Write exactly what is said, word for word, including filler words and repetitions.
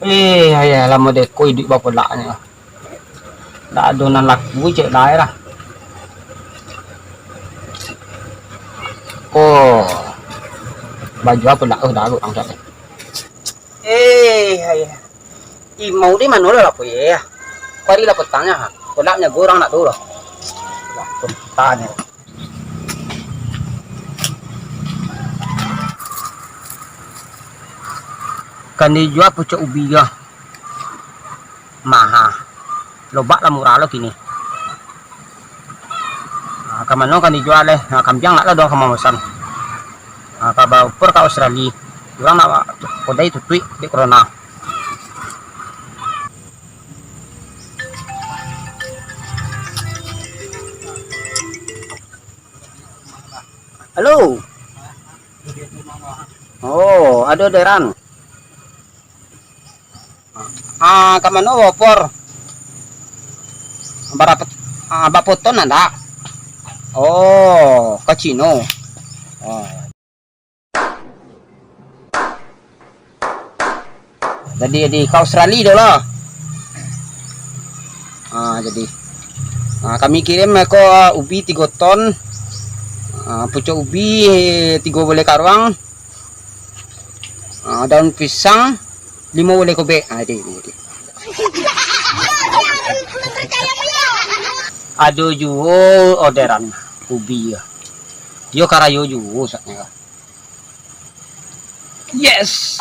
Eh, ayah, lamo deko iduik bapolak ni. Ndak ado nan laku cek lai lah. Oh, baju apo ndak, oh, dah agak angkat. Eh, ayah. Imau di mano lah lapo, ya? Kari lah petangnya, ha. Kolak nyago urang ndak do lah. Lah, petangnya. Kan dijua pucuk ubi, ya. Maha. Lobak lah murah lo kini. Ha, ka mano kan dijua leh? Ha, kambiang nak lah doang ka mamasan. Ha, ka baupur ka Australia. Urang nak kodai tutuik dek corona. Halo. Oh, ado deran. Ah, ka mano baopor? Barapo, ah, bapoton ndak? Oh, ka Cino. Oh. Jadi, jadi ka Australia do lah. Ah, jadi. Ah, kami kirim ko ubi tigo ton. Ah, pucuk ubi tigo baleh karuang. Ah, daun pisang limo baleh kobek. Ah, jadi, jadi. Ado juo orderan ubi yo. Yo karayo juo satnyo. Yes.